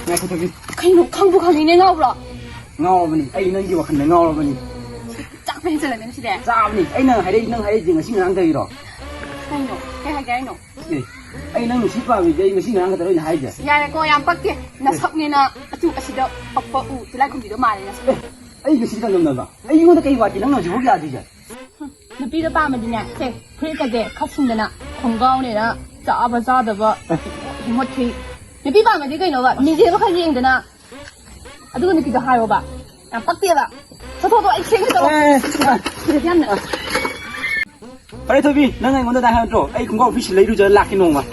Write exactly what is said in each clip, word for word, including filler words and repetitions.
ꯉꯥꯏꯈꯣ, ꯊꯣꯏꯕꯤ꯫ ꯀꯩꯅꯣ, ꯈꯪꯕꯨ ꯈꯪꯉꯤꯅꯦ, ꯉꯥꯎꯕ꯭ꯔꯣ? ꯉꯥꯎꯔꯕꯅꯤ, ꯑꯩ ꯅꯪꯒꯤ ꯋꯥꯈꯜꯗ ꯉꯥꯎꯔꯕꯅꯤ꯫ ꯆꯥꯛ ꯄꯦꯟꯖꯜꯂꯛꯀꯅꯤ ꯁꯤꯗꯤ꯫ ꯆꯥꯕꯅꯤ꯫ ꯑꯩ ꯅꯪ ꯍꯥꯏꯔꯛꯏ, ꯅꯪ ꯍꯥꯏꯔꯛꯏꯁꯦ ꯉꯁꯤ ꯉꯔꯥꯡꯗꯒꯤꯔꯣ? ꯀꯩꯅꯣ? ꯀꯩ ꯍꯥꯏꯒꯦ ꯍꯥꯏꯅꯣ? ꯑꯦ, ꯑꯩ ꯅꯪ ꯅꯨꯡꯁꯤ ꯄꯥꯝꯃꯤꯁꯦ ꯑꯩ ꯉꯁꯤ ꯉꯔꯥꯡ ꯈꯛꯇ ꯑꯣꯏꯅ ꯍꯥꯏꯁꯦ? ꯌꯥꯔꯦꯀꯣ, ꯌꯥꯝ ꯄꯛꯇꯦ꯫ ꯅꯁꯛꯅꯦꯅ ꯑꯆꯨꯛ ꯑꯁꯤꯗ ꯄꯛꯄ ꯎ ꯇꯤꯜꯍꯥꯏꯈꯨꯝꯕꯤꯗꯣ ꯃꯥꯜꯂꯦ ꯅꯁꯛ꯫ ꯑꯦ, ꯑꯩ ꯉꯁꯤ ꯆꯥꯡꯗꯝꯅꯕ? ꯑꯩꯉꯣꯟꯗ ꯀꯩ ꯋꯥꯠꯀꯦ ꯅꯪꯅ ꯍꯧꯖꯤꯛꯐꯥꯎ ꯌꯥꯗ꯭ꯔꯤꯁꯦ? ꯅꯨꯄꯤꯗꯣ ꯄꯥꯝꯃꯗꯤꯅꯦ, ꯁꯦ, ꯐꯨꯔꯤꯠꯀꯁꯦ ꯈꯞꯁꯤꯟꯗꯅ, ꯈꯣꯡꯒ꯭ꯔꯥꯎꯅꯦꯅ, ꯆꯥꯕ ꯆꯥꯗꯕ, ꯍꯤꯃꯣꯠꯈꯩ꯫ ꯅꯨꯄꯤ ꯄꯥꯝꯃꯗꯤ ꯀꯩꯅꯣꯕ, ꯃꯤꯡꯁꯦꯜꯒ ꯈꯔ ꯌꯦꯡꯗꯅ, ꯑꯗꯨꯒ ꯅꯨꯄꯤꯗꯣ ꯍꯥꯏꯌꯣꯕ꯫ ꯌꯥꯝ ꯄꯛꯇꯦꯕ꯫ ꯊꯣꯛ, ꯊꯣꯛ, ꯊꯣꯛ, ꯑꯩ ꯁꯦꯝꯒꯦ ꯇꯧꯔꯣ꯫ ꯑꯦ, ꯁꯤꯗ ꯌꯥꯝꯅ꯫ ꯐꯔꯦ, ꯊꯣꯏꯕꯤ, ꯅꯪ ꯑꯩꯉꯣꯟꯗ ꯑꯗꯥꯏ ꯍꯥꯏꯔꯛꯇ꯭ꯔꯣ? ꯑꯩ ꯈꯣꯡꯒ꯭ꯔꯥꯎ ꯐꯤꯁꯤ ꯂꯩꯔꯨꯖꯔ ꯂꯥꯛꯀꯦ ꯅꯣꯡꯃ꯫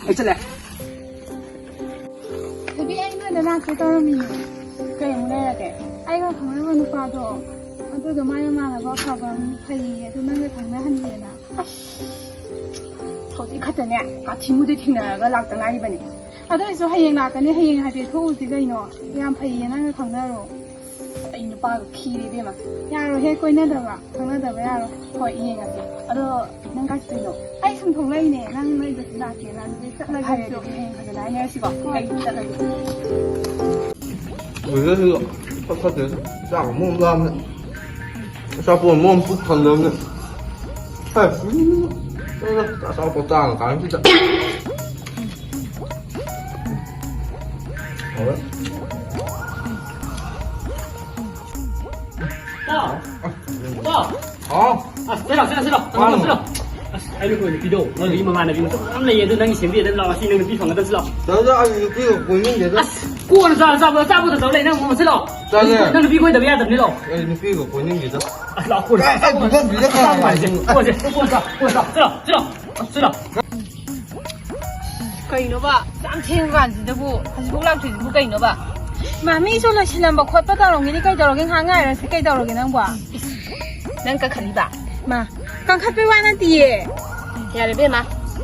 ꯑꯩ ꯆꯠꯂꯦ꯫ ꯊꯣꯏꯕꯤ, ꯑꯩ ꯅꯣꯏꯗ ꯂꯥꯛꯀꯦ ꯇꯧꯔꯝꯃꯤꯅꯦ꯫ ꯀꯩ ꯑꯃꯨꯛ ꯂꯩꯔꯒꯦ? ꯑꯩꯒ ꯈꯪꯅꯕ ꯅꯨꯄꯥꯗꯣ, ꯑꯗꯨꯗꯣ ꯃꯥꯏ ꯃꯃꯥꯟꯅꯕ ꯑꯐꯕ ꯑꯃ ꯐꯩꯌꯦ, ꯑꯗꯨ ꯅꯪꯒ ꯈꯪꯅꯍꯟꯒꯦꯅ꯫ ꯑꯁ, ꯍꯧꯖꯤꯛ ꯈꯛꯇꯅꯦ, ꯀꯥꯊꯤꯃꯨꯗꯤ ꯊꯦꯡꯅꯔꯒ ꯂꯥꯛꯇ ꯉꯥꯏꯔꯤꯕꯅꯦ꯫ ꯑꯗꯨ ꯑꯣꯏꯔꯁꯨ ꯍꯌꯦꯡ ꯂꯥꯛꯀꯅꯤ, ꯍꯌꯦꯡ ꯍꯥꯏꯐꯦꯠ ꯊꯣꯛꯎꯁꯤ ꯀꯩꯅꯣ꯫ ꯌꯥꯝ ꯐꯩꯌꯦ, ꯅꯪꯒ ꯈꯪꯅꯔꯣ꯫ ꯑꯩ ꯅꯨꯄꯥꯒ ꯈꯤꯔꯦ ꯏꯕꯦꯝꯃ꯫ ꯌꯥꯔꯣꯏꯍꯦ, ꯀꯣꯏꯅꯗꯕ, ꯈꯪꯅꯗꯕ ꯌꯥꯔꯣꯏ꯫ ꯍꯣꯏ, ꯌꯦꯡꯉꯁꯦ꯫ ꯑꯗꯣ ꯅꯪ ꯀꯥꯏ ꯆꯠꯇꯣꯏꯅꯣ? ꯑꯩ ꯁꯨꯝ ꯊꯣꯛꯂꯛꯏꯅꯦ, ꯅꯪ ꯅꯣꯏꯗꯁꯨ ꯂꯥꯛꯀꯦꯅ꯫ ꯑꯗꯨꯗꯤ ꯆꯠꯂꯒꯦ ꯐꯔꯦ, ꯑꯩꯁꯨ꯫ ꯑꯗꯨꯗꯤ ꯍꯌꯦꯡ ꯐꯖꯅ ꯍꯥꯏꯅꯔꯁꯤꯀꯣ꯫ ꯍꯣꯏ꯫ ꯑꯩ ꯆꯠꯂꯒꯦ꯫ ꯋꯦꯗꯔꯁꯤꯒ ꯐꯠ ꯐꯠꯇꯦ꯫ ꯆꯥꯛ ꯑꯃꯨꯛ ꯂꯥꯝꯃꯦ꯫ ꯑꯆꯥꯄꯣꯠ ꯑꯃꯨꯛ ꯄꯨꯛ ꯊꯟꯗꯕꯅꯦ꯫ ꯍꯦ, ꯎꯝ, ꯑꯆꯥꯄꯣꯠ ꯆꯥꯔ ꯀꯥꯟꯁꯤꯗ꯫ ꯍꯥꯎꯔꯦ꯫ ꯏꯇꯥꯎ! ꯏꯇꯥꯎ! ꯍꯥꯎ? ꯑꯁ, ꯁꯤ ꯂꯥꯎ, ꯁꯤ ꯂꯥꯎ, ꯁꯤ ꯂꯥꯎ꯫ ꯀꯅꯥꯅꯣ? ꯁꯤ ꯂꯥꯎ꯫ ꯑꯁ, ꯑꯩ ꯅꯈꯣꯏ ꯅꯨꯄꯤꯗꯣ, ꯅꯪꯒꯤ ꯃꯃꯥꯟꯅꯕꯤ ꯃꯁꯛ ꯌꯥꯝ ꯂꯩꯌꯦ, ꯑꯗꯨ ꯅꯪꯒꯤ ꯁꯦꯝꯕꯤꯔꯗꯤ ꯂꯥꯎ, ꯉꯁꯤ ꯅꯪ ꯅꯨꯄꯤ ꯐꯪꯒꯗꯕꯁꯤ ꯂꯥꯎ꯫ ꯗꯥꯗꯥ, ꯑꯩ ꯅꯨꯄꯤꯒ ꯀꯣꯏꯅꯤꯡꯗꯦꯗ꯫ ꯑꯁ, ꯀꯣꯟꯅ ꯆꯥꯔꯣ, ꯆꯥꯕ, ꯆꯥꯕ ꯈꯛꯇ ꯇꯧ ꯂꯩ, ꯅꯪ ꯉꯁꯤ ꯂꯥꯎ꯫ ꯇꯜꯂꯦ꯫ ꯅꯪ ꯅꯨꯄꯤ ꯀꯣꯏꯗꯕ ꯌꯥꯗꯕꯅꯤ ꯂꯥꯎ꯫ ꯑꯩ ꯅꯨꯄꯤꯒ ꯀꯣꯏꯅꯤꯡꯗꯦꯗ꯫ ꯑꯁ, ꯂꯥꯎ, ꯀꯣꯟꯅ ꯑꯦ, ꯆꯥ, ꯑꯦ, ꯀꯣꯟꯅ ꯆꯥ꯫ ꯕꯤꯖ, ꯕꯤꯖ ꯀꯅꯥ ꯀꯣꯟꯅ ꯆꯥ, ꯂꯥꯛꯏꯅꯣ? ꯀꯣꯟꯅ ꯆꯥ, ꯀꯣꯟꯅ ꯆꯥ, ꯀꯣꯟꯅ ꯆꯥ, ꯁꯤ ꯂꯥꯎ, ꯁꯤ ꯂꯥꯎ, ꯁꯤ ꯂꯥꯎ꯫ ꯀꯩꯅꯣꯕ? ꯌꯥꯝ ꯊꯦꯡꯉ ꯀꯥꯟꯁꯤꯗꯕꯨ ꯍꯧꯖꯤꯛꯐꯥꯎ ꯂꯥꯛꯇ꯭ꯔꯤꯁꯤꯕꯨ ꯀꯩꯅꯣꯕ? ꯃꯥ, ꯃꯤꯁꯨ ꯂꯣꯏꯁꯤꯜꯂꯝꯕ ꯈꯣꯠꯄ ꯇꯧꯔꯝꯒꯤꯅꯤ, ꯀꯩꯗꯧꯔꯒꯦ? ꯉꯥꯏꯍꯥꯛ ꯉꯥꯏꯔꯁꯤ, ꯀꯩꯗꯧꯔꯒꯦ ꯅꯪꯕꯣ? ꯅꯪ ꯀꯟꯈꯠꯂꯤꯕ? ꯃꯥ, ꯀꯟꯈꯠꯄꯩ ꯋꯥ ꯅꯠꯇꯤꯌꯦ꯫ ꯌꯥꯔꯦ ꯏꯕꯦꯝꯃ,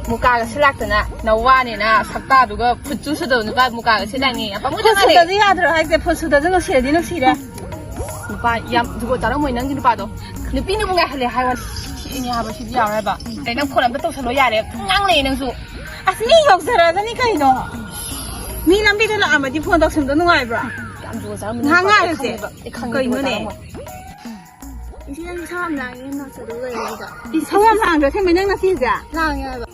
ꯃꯨꯀꯥꯒ ꯁꯦꯠꯂꯥꯛꯇꯅ ꯅꯋꯥꯅꯦꯅ ꯁꯛꯇꯥꯗꯨꯒ ꯐꯨꯠꯁꯨ ꯁꯨꯗꯕ ꯅꯨꯄꯥ ꯃꯨꯀꯥꯒ ꯁꯦꯠꯂꯥꯛꯅꯤ, ꯌꯥꯝ ꯄꯪꯉꯨꯗ ꯐꯨꯠ ꯃꯥꯜꯂꯦ꯫ ꯁꯨꯗꯁꯨ ꯌꯥꯗ꯭ꯔꯣ ꯍꯥꯏꯁꯦ? ꯐꯨꯠ ꯁꯨꯗꯁꯨ ꯅꯨꯡꯁꯤꯔꯗꯤ ꯅꯨꯡꯁꯤꯔꯦ꯫ ꯅꯨꯄꯥ ꯌꯥꯝ ꯖꯨꯒꯣꯠ ꯆꯥꯔꯝꯃꯣꯏ ꯅꯪꯒꯤ ꯅꯨꯄꯥꯗꯣ꯫ ꯅꯨꯄꯤꯅꯕꯨ ꯉꯥꯏꯍꯜꯂꯦ ꯍꯥꯏ ꯋꯥꯅꯤ꯫ ꯁꯤꯅꯤ ꯍꯥꯏꯕ ꯁꯤꯗꯤ ꯌꯥꯔꯣꯏ ꯍꯥꯏꯕ꯫ ꯑꯩ ꯅꯪ ꯐꯣꯟ ꯑꯝꯇ ꯇꯧꯁꯜꯂꯣ ꯌꯥꯔꯦ꯫ ꯉꯥꯡ ꯂꯩ ꯅꯪꯁꯨ꯫ ꯑꯁ, ꯃꯤ ꯌꯧꯖꯔꯛꯑꯒꯅꯤ ꯀꯩꯅꯣ꯫ ꯃꯤ ꯂꯝꯕꯤꯗ ꯂꯥꯛꯑꯝꯃꯗꯤ ꯐꯣꯟ ꯇꯧꯁꯟꯕꯗꯣ ꯅꯨꯡꯉꯥꯏꯕ꯭ꯔꯥ? ꯌꯥꯝ ꯖꯨꯒꯣꯠ ꯆꯥꯔꯝꯃꯤ꯫ ꯉꯥꯏꯍꯥꯛ ꯉꯥꯏꯔꯨꯁꯦ꯫ ꯑꯩ ꯈꯪꯉꯦꯕ, ꯀꯩꯅꯣꯅꯦ? ꯖꯨꯒꯣꯠ ꯆꯥꯔꯝꯃꯣꯏ꯫ ꯏꯆꯦ, ꯅꯪ ꯏꯁꯧ ꯌꯥꯝ ꯂꯥꯡꯉꯦ, ꯅꯪ ꯆꯠꯂꯨ ꯂꯩꯔꯣ ꯑꯗꯨꯗ꯫ ꯏꯁꯧ ꯌꯥꯝ ꯂꯥꯡꯗ꯭ꯔꯣ? ꯑꯁꯦꯡꯕꯩ ꯅꯪ ꯅꯆꯦꯁꯦ? ꯂꯥꯡꯉꯦ ꯍꯥꯏꯕ꯫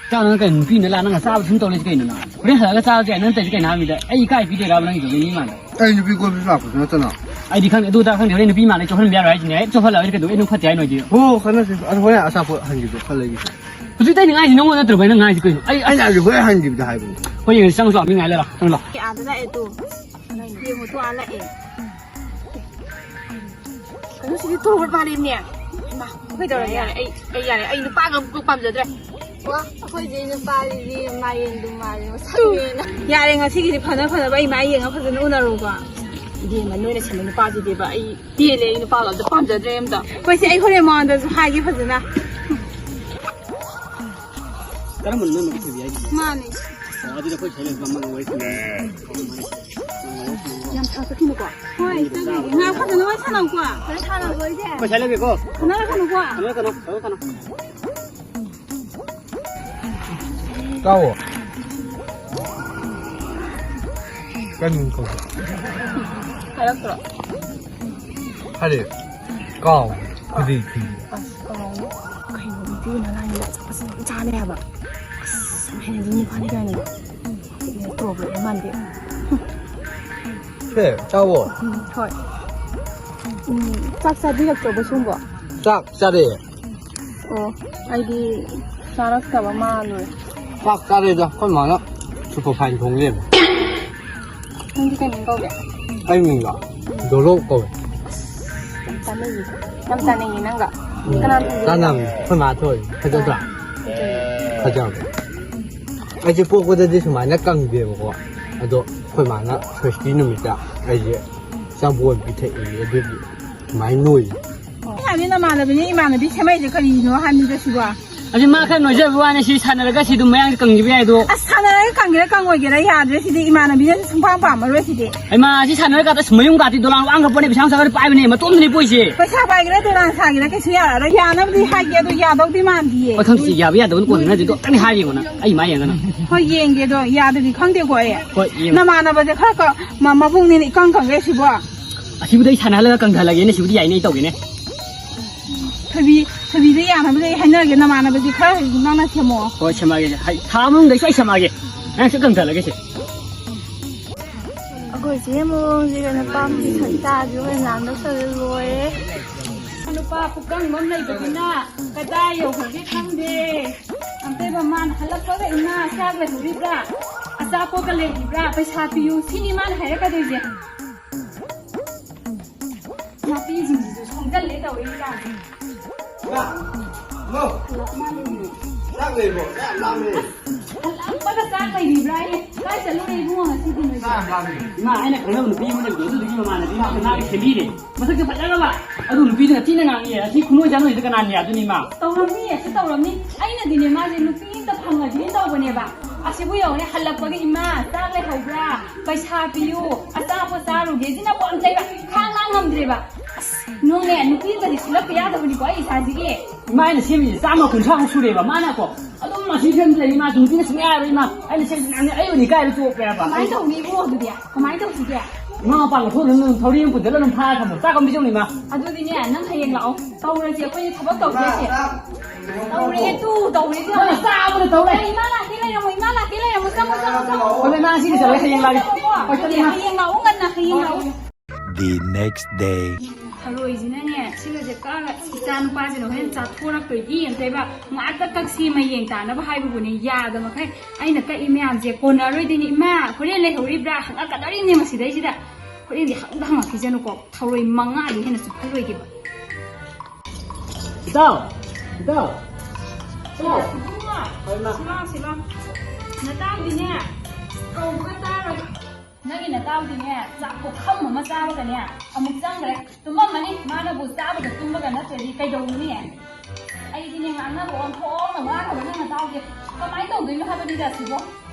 ꯆꯥꯅ ꯀꯩꯅꯣ, ꯅꯨꯄꯤꯅ ꯂꯥꯛ ꯅꯪ ꯑꯆꯥꯕ ꯁꯨꯝ ꯇꯧ ꯂꯩꯁꯤ ꯀꯩꯅꯣ ꯅꯪ? ꯍꯣꯔꯦꯟ ꯍꯜꯂꯛꯑꯒ ꯆꯥꯔꯁꯦ ꯍꯥꯏ ꯅꯪ ꯇꯧꯔꯤꯁꯤ ꯀꯩꯅꯣ ꯍꯥꯏꯕꯗ ꯑꯩ ꯏꯀꯥꯏ ꯄꯤꯗꯣꯏꯔꯕ ꯅꯪꯒꯤꯗꯣ ꯃꯤ ꯃꯥꯟꯗ? ꯑꯩ ꯅꯨꯄꯤ ꯀꯣꯏꯕꯁꯨ ꯂꯥꯛꯄꯁꯨ ꯅꯠꯇꯅ꯫ ꯑꯩꯗꯤ ꯈꯪꯗꯦ, ꯑꯗꯨ ꯑꯗꯥ ꯈꯪꯗꯦ, ꯍꯣꯔꯦꯟ ꯅꯨꯄꯤ ꯃꯥꯟꯗ ꯑꯩ ꯆꯣꯞꯍꯟꯕ ꯌꯥꯔꯣꯏ ꯍꯥꯏꯁꯤꯅꯦ꯫ ꯍꯦꯛ ꯆꯣꯞꯍꯜꯂꯛꯑꯗꯤ ꯀꯩꯗꯧꯕ? ꯑꯩ ꯑꯗꯨꯝ ꯐꯠꯇꯦ ꯍꯥꯏ ꯅꯣꯏꯗꯤ꯫ ꯍꯣ, ꯈꯟꯅꯁꯤ꯫ ꯑꯗꯨ ꯍꯣꯔꯦꯟ ꯑꯆꯥꯄꯣꯠ ꯍꯟꯈꯤꯕꯗꯣ ꯈꯜꯂꯒꯦ꯫ ꯍꯧꯖꯤꯛꯇ ꯑꯩꯅ ꯉꯥꯏꯁꯤ ꯅꯪꯉꯣꯟꯗ ꯅꯠꯇ꯭ꯔꯕ ꯑꯩꯅ ꯉꯥꯏꯁꯤ ꯀꯩꯅꯣ? ꯑꯩ ꯑꯩꯅ ꯑꯗꯨ ꯍꯣꯔꯦꯟ ꯍꯟꯈꯤꯕꯗ ꯍꯥꯏꯕꯅꯤ꯫ ꯍꯣꯏ, ꯌꯦꯡꯉꯁꯤ, ꯆꯪꯉꯁꯤ ꯂꯥꯛꯑꯣ, ꯃꯤ ꯉꯥꯏ ꯂꯩꯔꯣ, ꯆꯪꯉꯁꯤ ꯂꯥꯛꯑꯣ꯫ ꯑꯥꯗ ꯂꯥꯛꯑꯦ ꯇꯨ꯫ ꯌꯦꯡꯉꯨ ꯇꯨ, ꯑꯥ ꯂꯥꯛꯑꯦ꯫ ꯀꯩꯅꯣ ꯁꯤꯗꯤ ꯇꯣꯔꯕꯣꯠ ꯄꯥꯜꯂꯦꯃꯤ꯫ ꯍꯩꯃꯥ, ꯀꯩꯗꯧꯔꯒꯦ? ꯌꯥꯔꯦ, ꯑꯩ, ꯑꯩ ꯌꯥꯔꯦ꯫ ꯑꯩ ꯅꯨꯄꯥꯒ ꯑꯝꯇ ꯄꯥꯝꯖꯗ꯭ꯔꯦ꯫ ꯋꯥ, ꯑꯩꯈꯣꯏ ꯆꯦ ꯅꯨꯄꯥꯗꯨꯗꯤ ꯃꯥꯏꯔꯦꯟꯗꯨ ꯃꯥꯜꯂꯦ, ꯃꯁꯛꯅꯦꯅ꯫ ꯌꯥꯔꯦ, ꯉꯁꯤꯒꯤꯗꯤ ꯐꯅ ꯐꯅꯕ ꯑꯩ ꯃꯥꯏ ꯌꯦꯡꯉ ꯐꯖꯅ ꯎꯅꯔꯣꯀꯣ꯫ ꯏꯕꯦꯝꯃ, ꯅꯣꯏꯅ ꯁꯤꯟꯕ ꯅꯨꯄꯥꯁꯤꯗꯤꯕ ꯑꯩ ꯄꯦꯜꯂꯦ, ꯑꯩ ꯅꯨꯄꯥꯒ ꯑꯝꯇ ꯄꯥꯝꯖꯗ꯭ꯔꯦ ꯑꯝꯇ꯫ ꯑꯩꯈꯣꯏꯁꯦ, ꯑꯩ ꯍꯣꯔꯦꯟ ꯃꯉꯣꯟꯗꯁꯨ ꯍꯥꯏꯒꯦ ꯐꯖꯅ꯫ ꯀꯔꯝꯕꯅꯣ ꯅꯪꯅ ꯎꯠꯈꯤꯕ ꯌꯥꯏꯗꯨꯕꯨ? ꯃꯥꯅꯦ꯫ ꯑꯣ, ꯑꯗꯨꯗꯤ ꯑꯩꯈꯣꯏ ꯁ꯭ꯋꯥꯏ ꯂꯩꯕ ꯑꯃꯒ ꯋꯥꯔꯤ ꯁꯥꯟꯅꯔꯦ꯫ ꯌꯥꯝ ꯁꯥꯎ ꯆꯠꯈꯤꯅꯨꯀꯣ꯫ ꯍꯣꯏ, ꯆꯠꯈꯤꯒꯦ꯫ ꯉꯥꯏꯍꯥꯛ ꯐꯖꯅ ꯋꯥꯔꯤ ꯁꯥꯟꯅꯧꯀꯣ꯫ ꯐꯖꯅ ꯁꯥꯟꯅꯕ ꯑꯣꯏꯁꯦ꯫ ꯑꯩꯈꯣꯏ ꯁ꯭ꯋꯥꯏ ꯂꯩꯕꯤꯀꯣ꯫ ꯈꯟꯅꯔꯛꯀꯅꯨꯀꯣ꯫ ꯈꯟꯅꯔꯛꯀꯅꯨ, ꯈꯟꯅꯔꯛꯀꯅꯨ꯫ ꯇꯥꯎꯑꯣ꯫ ꯀꯩ ꯃꯤꯡ ꯀꯧꯒꯦ? ꯍꯥꯏꯔꯛꯇ꯭ꯔꯣ? ꯍꯥꯏꯔꯛꯑꯦ꯫ ꯀꯥꯎ꯫ ꯈꯨꯗꯤ ꯈꯨꯗꯤ꯫ ꯑꯁ, ꯀꯥꯎ꯫ ꯀꯩꯅꯣ, ꯅꯨꯄꯤ ꯃꯔꯥꯏꯅ ꯑꯆꯥꯄꯣꯠꯁꯦ ꯌꯥꯝ ꯆꯥꯅꯤ ꯍꯥꯏꯕ꯫ ꯑꯁ, ꯌꯥꯝ ꯍꯦꯟꯖꯤꯟ ꯅꯨꯄꯥꯅꯤ ꯀꯥꯏꯅ꯫ ꯄ꯭ꯔꯣꯕ꯭ꯂꯦꯝ ꯃꯥꯟꯗꯦ꯫ ꯁꯦ, ꯆꯥꯎꯑꯣ꯫ ꯎꯝ, ꯍꯣꯏ꯫ ꯎꯝ, ꯆꯥꯛ ꯆꯥꯕꯤꯔꯛꯇ꯭ꯔꯕꯣ ꯁꯣꯝꯕꯣ? ꯆꯥꯛ ꯆꯥꯔꯦ꯫ ꯑꯣ, ꯑꯩꯗꯤ ꯆꯥꯔꯛꯇꯕ ꯃꯥꯜꯂꯨꯔꯦ꯫ ꯆꯥꯛ ꯆꯥꯔꯦꯗ, ꯑꯩꯈꯣꯏ ꯃꯥꯅ ꯁꯨꯄꯔ ꯐꯥꯏꯟ ꯊꯣꯡ ꯂꯩꯔꯝꯃꯦ꯫ ꯅꯪꯗꯤ ꯀꯩ ꯃꯤꯡ ꯀꯧꯒꯦ? ꯑꯩ ꯃꯤꯡꯂꯣ? ꯗꯣꯂꯣꯞ ꯀꯧꯋꯦ꯫ ꯌꯥꯝ ꯆꯥꯟꯅꯩꯌꯦ꯫ ꯌꯥꯝ ꯆꯥꯟꯅꯩꯌꯦ ꯅꯪꯒ꯫ ꯎꯝ, ꯀꯅꯥꯅ ꯊꯣꯡꯒꯦ? ꯆꯥꯟꯅꯕꯅꯦ꯫ ꯑꯩꯈꯣꯏ ꯃꯥ ꯊꯣꯡꯉꯦ꯫ ꯐꯖꯗ꯭ꯔꯥ? ꯐꯖꯩꯌꯦ꯫ ꯐꯖꯕꯅꯦ꯫ ꯑꯩꯁꯦ ꯄꯣꯛꯄꯗꯗꯤ ꯁꯨꯃꯥꯏꯅ ꯀꯪꯗꯦꯕꯀꯣ꯫ ꯑꯗꯣ ꯑꯩꯈꯣꯏ ꯃꯥꯅ ꯁꯣꯁꯇꯤ ꯅꯨꯃꯤꯠꯇ ꯑꯩꯁꯦ ꯆꯥꯕꯣꯟ ꯄꯤꯊꯛꯏ꯫ ꯑꯗꯨꯒꯤ ꯁꯨꯃꯥꯏꯅ ꯅꯣꯏ꯫ ꯑꯩ ꯍꯥꯏꯕꯗꯤ ꯅꯃꯥꯟꯅꯕꯤꯅ ꯏꯃꯥꯟꯅꯕꯤ ꯁꯦꯝꯃꯛꯏꯁꯦ ꯀꯔꯤꯅꯣ ꯍꯥꯏꯕꯅꯤꯗ ꯁꯤꯕꯣ? ꯑꯁꯤ ꯃꯥ ꯈꯔ ꯅꯣꯏꯖꯕ ꯋꯥꯅꯤ, ꯁꯤ ꯁꯥꯟꯅꯔꯒ ꯁꯤ ꯑꯗꯨꯝ ꯃꯌꯥꯡꯁꯦ ꯀꯪꯈꯤꯕ ꯌꯥꯏꯗꯣ꯫ ꯑꯁ, ꯁꯥꯟꯅꯔꯒ ꯀꯪꯒꯦꯔꯥ ꯀꯪꯉꯣꯏꯒꯦꯔꯥ ꯌꯥꯗ꯭ꯔꯦ ꯁꯤꯗꯤ, ꯏꯃꯥꯟꯅꯕꯤꯅꯁꯨ ꯁꯨꯡꯄꯥꯝ ꯄꯥꯝꯃꯔꯣꯏ ꯁꯤꯗꯤ꯫ ꯍꯩꯃꯥ, ꯁꯤ ꯁꯥꯟꯅꯔꯒ ꯑꯁ ꯃꯌꯨꯝ ꯀꯥꯇꯤ ꯗꯣꯂꯥꯟ ꯋꯥꯡꯒ ꯄꯣꯠꯅꯦ, ꯄꯩꯁꯥ ꯅꯨꯡꯁꯥ ꯈꯔ ꯄꯥꯏꯕꯅꯦ, ꯃꯇꯣꯝꯗꯅꯦ ꯄꯣꯏꯁꯦ꯫ ꯄꯩꯁꯥ ꯄꯥꯏꯒꯦꯔꯥ ꯗꯣꯂꯥꯟ ꯁꯥꯒꯦꯔꯥ ꯀꯩꯁꯨ ꯌꯥꯔꯔꯣꯏ꯫ ꯌꯥꯅꯕꯗꯤ ꯍꯥꯏꯒꯦ, ꯑꯗꯣ ꯌꯥꯗꯧꯗꯤ ꯃꯥꯟꯗꯤꯌꯦ꯫ ꯍꯣꯏ, ꯈꯪꯗꯦ, ꯌꯥꯕ ꯌꯥꯗꯕꯅ ꯀꯣꯟꯅ ꯈꯪꯅꯁꯦ, ꯑꯗꯣ ꯑꯝꯇꯪꯗꯤ ꯍꯥꯏꯒꯦꯀꯣ ꯅꯪ, ꯑꯩ ꯃꯥ ꯌꯦꯡꯉꯒ ꯅꯪ꯫ ꯍꯣꯏ, ꯌꯦꯡꯒꯦ, ꯑꯗꯣ ꯌꯥꯗꯗꯤ ꯈꯪꯗꯦꯀꯣ ꯑꯩ꯫ ꯍꯣꯏ, ꯌꯦꯡꯉꯣ꯫ ꯅꯃꯥꯟꯅꯕꯁꯦ ꯈꯔ ꯀ-, ꯃ-, ꯃꯕꯨꯛꯅꯤꯅ ꯏꯀꯪ ꯀꯪꯒꯩ ꯁꯤꯕꯣ꯫ ꯑꯁꯤꯕꯨꯗꯤ ꯑꯩ ꯁꯥꯟꯅꯍꯜꯂꯒ ꯀꯪꯊꯍꯜꯂꯒꯦꯅꯦ, ꯁꯤꯕꯨꯗꯤ ꯌꯥꯏꯅꯦ, ꯑꯩ ꯇꯧꯒꯦꯅꯦ꯫ ꯊꯣꯏꯕꯤ, ꯊꯣꯏꯕꯤꯗ ꯌꯥꯅꯕꯗꯤ ꯑꯩ ꯍꯥꯏꯅꯔꯒꯦ, ꯅꯃꯥꯟꯅꯕꯁꯤ ꯈꯔ ꯅꯪꯅ ꯁꯦꯝꯃꯛꯑꯣ꯫ ꯍꯣꯏ, ꯁꯦꯝꯃꯛꯑꯒꯦ꯫ ꯍꯥꯏ, ꯊꯥ ꯑꯃ ꯃꯅꯨꯡꯗ ꯑꯩ ꯁꯣꯏ ꯁꯦꯝꯃꯛꯑꯒꯦ꯫ ꯅꯪ ꯁꯤ ꯀꯪꯊꯍꯜꯂꯒꯦ ꯁꯦ꯫ ꯑꯩꯈꯣꯏ ꯆꯦ ꯃꯑꯣꯡꯁꯤꯒ ꯅꯨꯄꯥ ꯃꯆꯤ ꯁꯛꯇꯥꯁꯤꯒ ꯂꯥꯡꯗꯧ ꯇꯧꯔꯦ ꯂꯣꯏꯔꯦ꯫ ꯅꯨꯄꯥ ꯄꯨꯀꯪꯕ ꯑꯃ ꯂꯩꯕꯅꯤꯅ ꯀꯗꯥꯏ ꯌꯧꯈ꯭ꯔꯒꯦ ꯈꯪꯗꯦ꯫ ꯑꯝꯇꯩꯕ ꯃꯥꯅ ꯍꯜꯂꯛꯄꯒ ꯏꯃꯥ ꯆꯥꯛ ꯂꯩꯍꯧꯔꯤꯕ꯭ꯔꯥ? ꯑꯆꯥꯄꯣꯠꯀ ꯂꯩꯔꯤꯕ꯭ꯔꯥ? ꯄꯩꯁꯥ ꯄꯤꯌꯨ꯫ ꯁꯤꯅꯤ ꯃꯥꯅ ꯍꯥꯏꯔꯛꯀꯗꯣꯏꯁꯦ꯫ ꯅꯥꯄꯤꯁꯤꯡꯁꯤꯁꯨ ꯁꯣꯡꯖꯜꯂꯦ ꯇꯧꯔꯤ ꯂꯤꯂꯥꯁꯦ꯫ ꯏꯃꯥ! ꯏꯃꯧ! ꯆꯥꯛ ꯂꯩꯔꯤꯕꯣ? ꯆꯥꯛ ꯌꯥꯝ ꯂꯥꯝꯃꯦ꯫ ꯍꯜꯂꯛꯄꯒ ꯆꯥꯛ ꯂꯩꯔꯤꯕ꯭ꯔꯥ ꯍꯥꯏꯌꯦ? ꯀꯥꯏ ꯆꯠꯂꯨꯔꯦ ꯏꯕꯨꯡꯉꯣ ꯉꯁꯤꯗꯤ ꯅꯣꯏ? ꯆꯥꯛ ꯌꯥꯝ ꯂꯥꯝꯃꯦ꯫ ꯏꯃꯥ, ꯑꯩꯅ ꯈꯪꯅꯕ ꯅꯨꯄꯤ ꯑꯃ ꯂꯩꯕꯗꯣ, ꯑꯗꯨꯗꯨꯒꯤ ꯃꯃꯥꯟꯅꯕꯤ ꯑꯃ ꯃꯥꯒꯤ ꯁꯦꯝꯕꯤꯔꯦ꯫ ꯃꯁꯛꯁꯨ ꯐꯖꯈ꯭ꯔꯕ꯫ ꯑꯗꯨ ꯅꯨꯄꯤꯗꯨꯅ ꯊꯤꯅ ꯉꯥꯡꯉꯦ꯫ ꯑꯁꯤ ꯈꯨꯅꯣꯏ ꯆꯥꯅꯣꯏꯁꯤꯗ ꯀꯅꯥꯅ ꯌꯥꯗꯣꯏꯅꯣ, ꯏꯃꯥ? ꯇꯧꯔꯝꯅꯤ, ꯑꯁꯤ ꯇꯧꯔꯝꯅꯤ꯫ ꯑꯩꯅꯗꯤꯅꯦ, ꯃꯥꯁꯦ ꯅꯨꯄꯤ ꯑꯝꯇ ꯐꯪꯉꯗꯤꯅ ꯇꯧꯕꯅꯦꯕ꯫ ꯑꯁꯤꯕꯨ ꯌꯦꯡꯉꯨꯅꯦ, ꯍꯜꯂꯛꯄꯒ "ꯏꯃꯥ, ꯆꯥꯛ ꯂꯩꯍꯧꯕ꯭ꯔꯥ? ꯄꯩꯁꯥ ꯄꯤꯌꯨ, ꯑꯆꯥꯄꯣꯠ ꯆꯥꯔꯨꯒꯦ"ꯁꯤꯅ ꯄꯣꯠ ꯑꯝꯇꯩꯕ ꯈꯥꯡ ꯂꯥꯡ ꯉꯝꯗ꯭ꯔꯦꯕ꯫ ꯑꯁ, ꯅꯣꯡꯅꯦ, ꯅꯨꯄꯤ ꯑꯝꯇꯗꯤ ꯁꯤꯜꯂꯛꯄ ꯌꯥꯗꯕꯅꯤꯀꯣ ꯑꯩ ꯏꯁꯥꯁꯤꯒꯤ꯫ ꯏꯃꯥ, ꯑꯩꯅ ꯁꯦꯝꯃꯤꯁꯦ ꯆꯥꯝꯃ ꯀꯨꯟꯊ꯭ꯔꯥꯃꯨꯛ ꯁꯨꯔꯦꯕ꯫ ꯃꯥꯅꯀꯣ ꯑꯗꯨꯝ ꯑꯁꯤ ꯐꯤꯕꯝꯗ ꯂꯩ, ꯏꯃꯥ꯫ ꯅꯨꯄꯤꯅ ꯁꯨꯡꯌꯥ ꯌꯥꯔꯣꯏ, ꯏꯃꯥ꯫ ꯑꯩꯅ ꯁꯦꯝꯃꯤꯁꯦ ꯃꯌꯥꯝꯅꯦ, ꯑꯩ ꯑꯣꯏꯅ ꯏꯀꯥꯏꯕ ꯇꯣꯛꯄ ꯌꯥꯕ꯫ ꯀꯃꯥꯏꯅ ꯇꯧꯅꯤ ꯏꯕꯨꯡꯉꯣ ꯑꯗꯨꯗꯤ? ꯀꯃꯥꯏꯅ ꯇꯧꯁꯤꯒꯦ? ꯏꯃꯥ ꯃꯄꯥꯟ ꯂꯧꯊꯣꯛꯑꯒ ꯅꯪ ꯊꯧꯔꯤ ꯑꯃ ꯄꯨꯟꯁꯤꯜꯂ ꯑꯗꯨꯝ ꯐꯥꯔ ꯊꯝꯃꯣ꯫ ꯆꯥꯛ ꯑꯃ ꯄꯤꯖꯧꯅꯦ, ꯏꯃꯥ꯫ ꯑꯗꯨꯗꯤꯅꯦ, ꯅꯪ ꯍꯌꯦꯡ ꯂꯥꯛꯑꯣ꯫ ꯇꯧꯔꯁꯦ, ꯑꯩꯈꯣꯏꯅ ꯊꯕꯛ ꯇꯧꯁꯦ꯫ ꯇꯧꯔꯦ, ꯇꯨ, ꯇꯧꯔꯦ, ꯇꯨ꯫ ꯅꯪꯅ ꯆꯥꯕꯗ ꯇꯧ ꯂꯩ꯫ ꯏꯃꯥ ꯂꯥꯛꯀꯦ ꯂꯩꯔꯝꯃꯣ, ꯏꯃꯥ ꯂꯥꯛꯀꯦ ꯂꯩꯔꯝꯃꯣ꯫ ꯆꯪꯉꯣ, ꯆꯪꯉꯣ, ꯆꯪꯉꯣ꯫ ꯍꯣꯏ, ꯏꯃꯥ, ꯉꯁꯤꯒꯤ ꯆꯠꯂꯒꯦ, ꯍꯌꯦꯡ ꯂꯥꯛꯑꯒꯦ꯫ ꯍꯣꯏ, ꯆꯠꯂꯦ, ꯏꯃꯥ꯫ ꯍꯌꯦꯡ ꯂꯥꯛꯑꯣ, ꯉꯟꯅ ꯍꯌꯦꯡ ꯂꯥꯛꯑꯣ꯫ The next day. ꯊꯔꯣꯏꯁꯤꯅꯅꯦ, ꯁꯤꯒꯁꯦ ꯀꯛꯑꯒ ꯏꯆꯥ ꯅꯨꯄꯥꯁꯤꯅ ꯍꯣꯔꯦꯟ ꯆꯥꯊꯣꯔꯛꯇꯣꯏꯒꯤ ꯑꯝꯇꯩꯕ ꯉꯥꯛꯇ ꯀꯛꯁꯤ ꯃꯌꯦꯡ ꯇꯥꯅꯕ ꯍꯥꯏꯕꯕꯨꯅꯦ, ꯌꯥꯗ ꯃꯈꯩ ꯑꯩꯅ ꯀꯛꯏ ꯃꯌꯥꯝꯁꯦ ꯀꯣꯟꯅꯔꯣꯏꯗꯣꯏꯅꯤ꯫ "ꯏꯃꯥ, ꯍꯣꯔꯦꯟ ꯂꯩꯍꯧꯔꯤꯕ꯭ꯔꯥ?" ꯍꯪꯉꯛꯀꯗꯧꯔꯤꯅꯦ ꯃꯁꯤꯗꯩꯁꯤꯗ꯫ ꯍꯣꯔꯦꯟꯗꯤ ꯍꯪꯗ ꯍꯪꯉꯛꯈꯤꯁꯅꯨꯀꯣ, ꯊꯔꯣꯏ ꯃꯉꯥꯗꯤ ꯍꯦꯟꯅ ꯆꯨꯞꯍꯜꯂꯣꯏꯒꯦꯕ꯫ ꯏꯇꯥꯎ! ꯏꯇꯥꯎ! ꯏꯇꯥꯎ! ꯏꯕꯨꯡꯉꯣ, ꯍꯣꯏ, ꯏꯃꯥ꯫ ꯁꯤꯂꯥꯎ, ꯁꯤꯂꯥꯎ꯫ ꯅꯇꯥꯎꯗꯤꯅꯦ, ꯀꯧꯕꯒ ꯇꯥꯔꯣꯏ꯫ ꯅꯪꯒꯤ ꯅꯇꯥꯎꯗꯤꯅꯦ, ꯆꯥꯛ ꯄꯨꯈꯝ ꯑꯃ ꯆꯥꯕꯒꯅꯦ, ꯑꯃꯨꯛ ꯆꯪꯈ꯭ꯔꯦ꯫ ꯇꯨꯝꯃꯝꯃꯅꯤ, ꯃꯥꯅꯕꯨ ꯆꯥꯕꯒ ꯇꯨꯝꯕꯒ ꯅꯠꯇ꯭ꯔꯗꯤ ꯀꯩꯗꯧꯔꯨꯅꯤ? ꯑꯩꯗꯤ ꯏꯅꯦ, ꯉꯥꯡꯅꯕ ꯑꯣꯟꯊꯣꯛꯅ ꯋꯥꯈ꯭ꯔꯕ ꯅꯪ ꯅꯇꯥꯎꯁꯦ꯫ ꯀꯃꯥꯏꯅ ꯇꯧꯗꯣꯏꯅꯣ ꯍꯥꯏꯕꯅꯤꯗ ꯁꯤꯕꯣ?